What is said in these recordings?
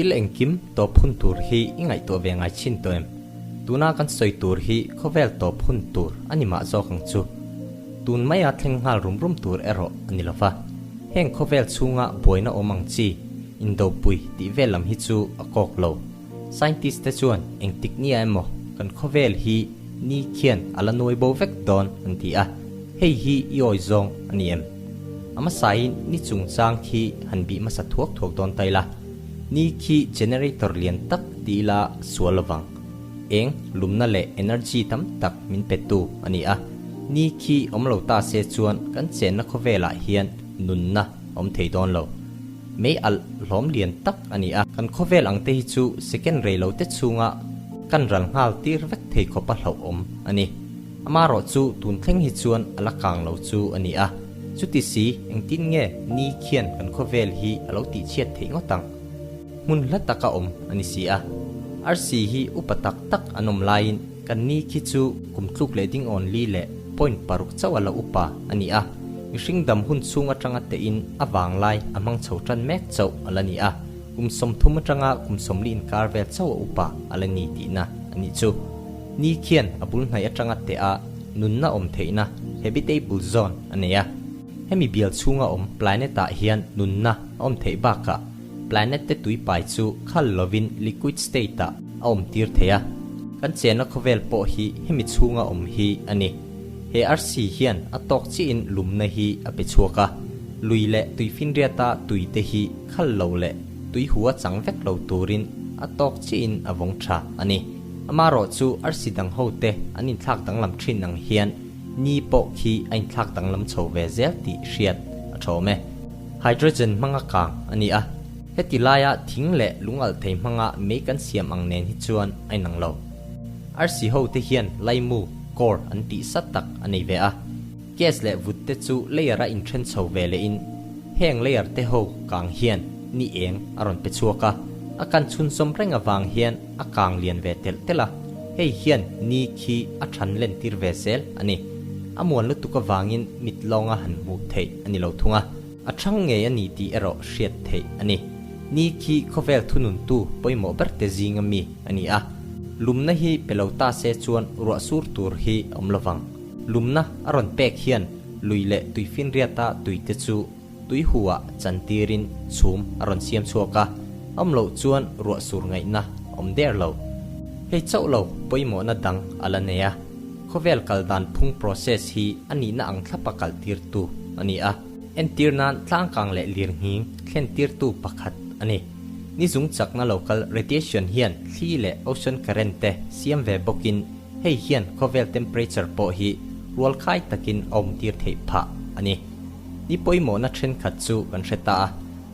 Thil engkim tawp hun tur hi i ngaihtuah ve ngai chin tawh em? Tuna kan sawi tur hi khawvel tawp hun tur a ni mah zawk ang chu. Tun maia thleng nghal rum rum tur erawh a ni lova. Heng khawvel chhunga buaina awm ang chi, indopui tih vel lam hi chu a kawk lo. Scientist te chuan engtik nia emaw kan khawvel hi ni khian a la nuai bo vek dawn an ti a, hei hi i awi zawng a ni em? A hmasain ni chungchang khi han bih hmasa thuak thuak dawn ta ila, ni khi generator lian tak ti ila sual lovang. Eng lumna leh energy tam tak min petu a ni a, ni khi awm lo ta se chuan kan chenna khawvelah hian nunna a awm thei dawn lo. Mei alh hlawm lian tak a ni a, kan khawvel ang te hi chu second rei lo te chhunga kan ral nghal tir vek thei khawpa hlauhawm a ni. Amarawh chu tun thleng hi chuan a la kang lo chu a ni a, chuti si engtin nge ni khian kan khawvel hi a lo tihchhiat theih ngawt ang? Hmun hla taka awm a ni si a. Arsi hi upa tak tak an awm laiin kan ni khi chu kum tluk leh ding awn li leh point paruk chauh a la upa a ni a, mihring dam hun chhung atanga tehin a vanglai a hmang chho tan mek chauh a la ni a, kum 30 atanga kum 40 inkar vel chauh a upa a la ni tihna a nih chu. Ni khian a bul hnaih atanga teh a nunna awm theihna habitable zone a nei a. Hemi bial chhunga awm planet ah hian nunna a awm theih bakah planet te tui pai chu khal lovin liquid state ah a awm tir thei a. Kan chenna khawvel pawh hi hemi chhunga awm hi a ni. He arsi hian a tawk chiahin lumna hi a pe chhuak a. Lui leh tuifinriata tui te hi khal lo leh tui hua chang vek lo turin a tawk chiahin a vawng tha a ni. Amarawh chu arsi dang ho te an inthlak danglam thin ang hian ni pawh khi a inthlak danglam chho ve zel tih hriat a thawm e. Hydrogen hmanga kang a ni a, heti laia thing leh lungalh thei hmanga mei kan siam ang nen hi chuan a inang lo. Arsi ho te hian laimu, core, an tih sat tak a nei ve a. Gas leh vut te chu layer a inthen chho ve lehin heng layer te ho kang hian ni eng a rawn pe chhuak a, a kan chhunzawm reng avang hian a kang lian ve telh telh a, hei hian ni khi a than len tir ve zel a ni. A muan lutuk avangin mit lawnga han hmuh theih a ni lo thung a, a thang ngei a ni tih erawh hriat theih a ni. Ni khi khawvel thununtu pawimawh ber te zinga mi a ni a, lumna hi pe lo ta se chuan ruah sur tur hi a awm lovang. Lumna a rawn pek hian lui leh tuifinriata tuite chu tui huah chantirin chhum a rawn siam chhuak a, awm loh chuan ruah sur ngaihna a awm der lo. Hei chauh lo pawimawhna dang a la nei a, khawvel kal dan phung process hi a nihna ang thlapa kal tirtu a ni a, entir nan tlangkang leh lirnghing thlen tirtu pakhat a ni. Ni zung chakna local radiation hian thli leh ocean current te siam ve bawkin Hei hian khawvel temperature pawh hi rualkhai takin a awmtir theih phah a ni. Ni pawimawhna thenkhat chu kan hre ta a,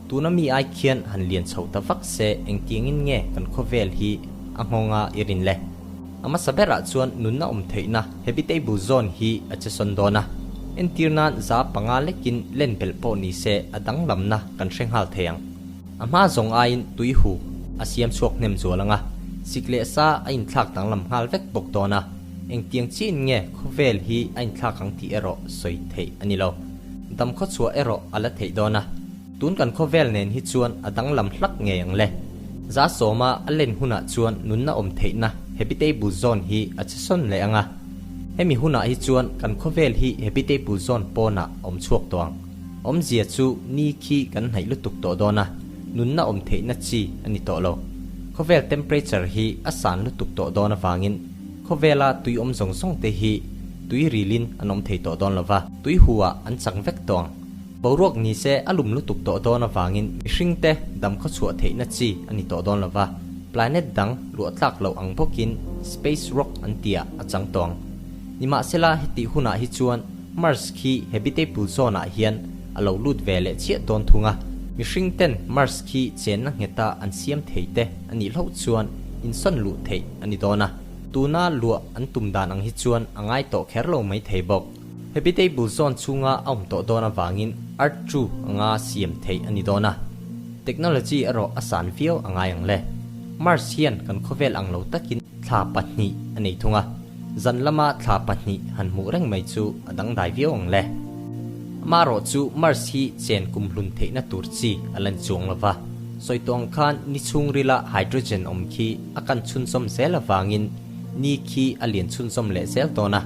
tuna mi ai khian han lian chho ta vak se engtiangin nge kan khawvel hi a nghawnga i rin le? A hmasa berah chuan nunna awm theihna habitable zone hi a che sawn dawn a, entir nan 5% lekin len belh pawh ni se a danglamna kan hre nghal thei ang. A hma zawng aiin tui hu a siam chhuak hnem zual ang a, sik leh sa a inthlak danglam nghal vek bawk dawn a, engtiang chiin nge khawvel hi a inthlak ang tih erawh sawi theih a ni lo. Dam khawchhuah erawh a la theih dawn a, tun kan khawvel nen hi chuan a danglam hlak ngei ang le. 10% a len hunah chuan nunna awm theihna habitable zone hi a che sawn leh ang a, hemi hunah hi chuan kan khawvel hi habitable zone pawnah a awm chhuak tawh ang. Awmzia chu ni khi kan hnaih lutuk tawh dawn a, nunna awm theihna chi a ni tawh lo. Khawvel temperature hi a san lutuk tawh dawn avangin khawvela tui awm zawng zawng te hi tui rilin an awm thei tawh dawn lo va, tui huah an chang vek tawh ang. Boruak ni se a lum lutuk tawh dawn avangin mihring te dam khawchhuah theihna chi a ni tawh dawn lo va, planet dang luah tlak loh ang bawkin space rock an tihah a chang tawh ang. Nimahsela hetih hunah hi chuan Mars khi habitable zone ah hian a lo lut ve leh chiah dawn thung a, mihring ten Mars khi chenna ngheta an siam thei te a nih hlauh chuan insawn luh theih a ni dawn a, tuna luah an tum dan ang hi chuan a ngai tawh kher lo mai thei bawk. Habitable zone chhunga a awm tawh dawn avangin Earth chu anga siam theih a ni dawn a, technology erawh a san viau a ngai ang le. Mars hian kan khawvel ang lo takin thla pahnih a nei thung a. Zan lama thla pahnih han hmuh reng mai chu a dangdai viau ang le. Amarawh chu Mars hi chen kumhlun theihna tur chi a lan chuang lo va. Sawi tawh ang khan ni chhungrila hydrogen awm khi a kan chhunzawm zel avangin ni khi a lian chhunzawm leh zel dawn a.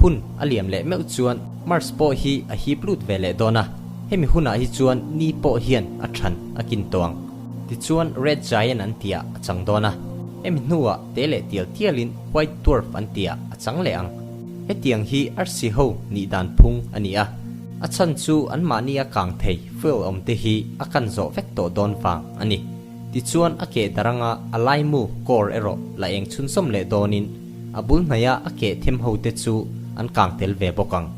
Hun a liam leh meuh chuan Mars pawh hi a hip lut ve leh dawn a, hemi hunah hi chuan ni pawh hian a than a kin tawh ang. Tichuan Red Giant an tihah a chang dawn a, hemi hnuah te leh tial tialin White Dwarf an tihah a chang leh ang. Hetiang hi arsi ho nih dan phung a ni a, a chhan chu anmahni a kang thei fuel awm te hi a kan zawh vek tawh dawn vang a ni. Tichuan a keh daranga a laimu, core, erawh la eng chhunzawm leh dawnin a bul hnaia a keh them ho te chu an kang tel ve bawk ang.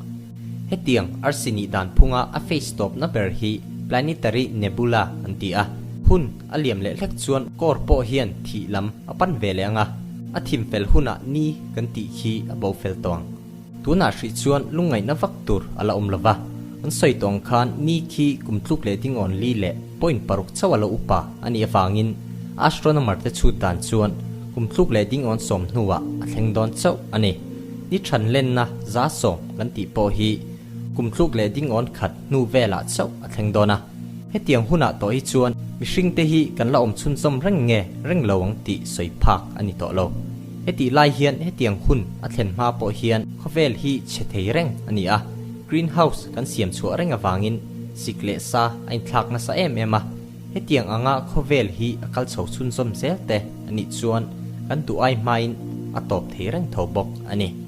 Hetiang arsi nih dan phunga a phase tawpna ber hi Planetary Nebula an ti a. Hun a liam leh hlek chuan core pawh hian thih lam a pan ve leh ang a, a thim fel hunah ni kan tih khi a bo fel tawh ang. Tunah hrih chuan lungngaihna vak tur a la awm lo va, an sawi tawh ang khan ni khi kum tluk leh dingawn li leh point paruk chauh a lo upa a nih avangin astronomer te chhut dan chuan kum tluk leh dingawn sawm hnuah a thleng dawn chauh a ni. Ni than lenna 110 kan tih pawh hi kum tluk leh dingawn khat hnu velah chauh a thleng dawn a. Hetiang hunah tawh hi chuan mihring te hi kan la awm chhunzawm reng nge reng lo ang tih sawi phak a ni tawh lo. Hetih lai hian hetiang hun a thlen hma pawh hian khawvel hi chhe thei reng a ni a, green house kan siam chhuah reng avangin sik leh sa a inthlak nasa em em a, hetiang anga khawvel hi a kal chho chhunzawm zel te a nih chuan kan duh ai hmain a tawp thei reng tho bawk a ni.